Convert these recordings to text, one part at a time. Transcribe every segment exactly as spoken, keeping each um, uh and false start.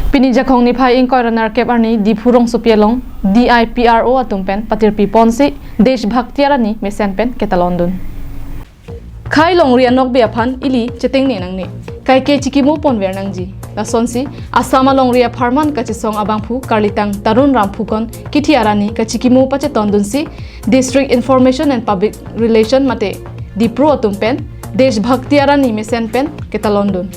Pini Jakhong niphai ingkoi ra nerkep arni Diphu rongsopi along D I P R O atum pen patirpi ponsi Desh Bhakti arani mesen pen ketalon dun. Khei longri anokbe aphan ili chetengne nangne, kaike chikimo ponver nangji. Lasonsi Assam alongri apharman kachesong abangphu karlitang Tarun Ram Phukon kithi arani kachikimo pacheton dunsi District Information and Public Relation mate DIPRO atum pen Desh Bhakti arani mesen pen ketalon dun.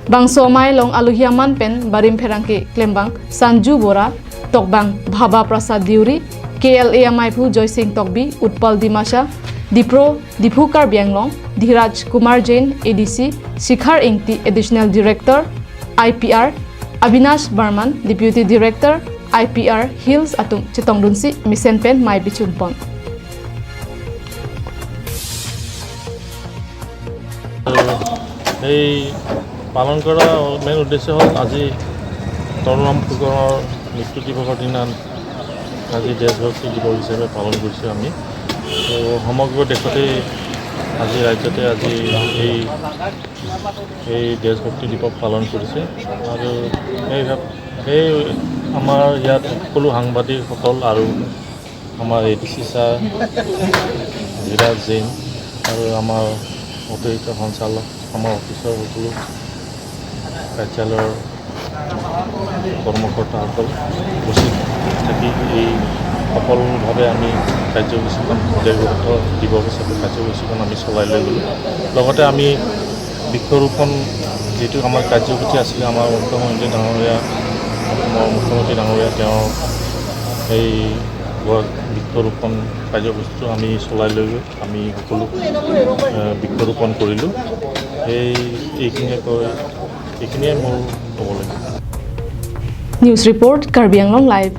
Bangso amei along alohi aman pen barim pherangke klembang Sanju Bora, tokbang Bhaba Prasad Deuri, K L A ameiphu Joysing Tokbi, Utpal Dimasa, DIPRO, Diphu Karbi Anglong, Dhiraj Kumar Jain, A D C, Shikhar Ingti, Additional Director, I P R, Abinash Barman, Deputy Director, I P R Hills atum chetong dunsi mesen pen mei bichun pon. এই পালন কৰা মেইন উদ্দেশ্য হ'ল আজি তৰুণ ৰাম ফুকনৰ মৃত্যু দিৱসৰ দিনা আজি দেশভক্তি দিৱস হিচাপে পালন কৰিছোঁ আমি। তো সমগ্ৰ দেশতে আজি, ৰাজ্যতে আজি এই, এই দেশভক্তি দিৱস পালন কৰিছে। আৰু এই, এই আমাৰ ইয়াত সকলো সাংবাদিকসকল আৰু আমাৰ A D C sir, Dhiraj Jain আৰু আমাৰ অতিৰিক্ত সঞ্চালক, আমাৰ অফিচৰ সকলো কাৰ্যালয়ৰ কৰ্মকৰ্তাসকল উপস্থিত থাকি এই সফলভাৱে আমি কাৰ্যসূচীখন দেশভক্তি দিৱস হিচাপে কাৰ্যসূচীখন আমি চলাই লৈ গ'লোঁ। লগতে আমি বৃক্ষৰোপণ যিটো আমাৰ কাৰ্যসূচী আছিলে, আমাৰ মুখ্যমন্ত্ৰী ডাঙৰীয়া, অসমৰ মুখ্যমন্ত্ৰী ডাঙৰীয়া তেওঁৰ এই গছ বৃক্ষৰোপণ কাৰ্যসূচীটো আমি চলাই লৈ গৈ আমি সকলো, এ, বৃক্ষৰোপণ কৰিলোঁ। এই, এইখিনিয়ে কৈ, এইখিনিয়ে মোৰ ক'বলৈ। News report, Karbi Anglong Live.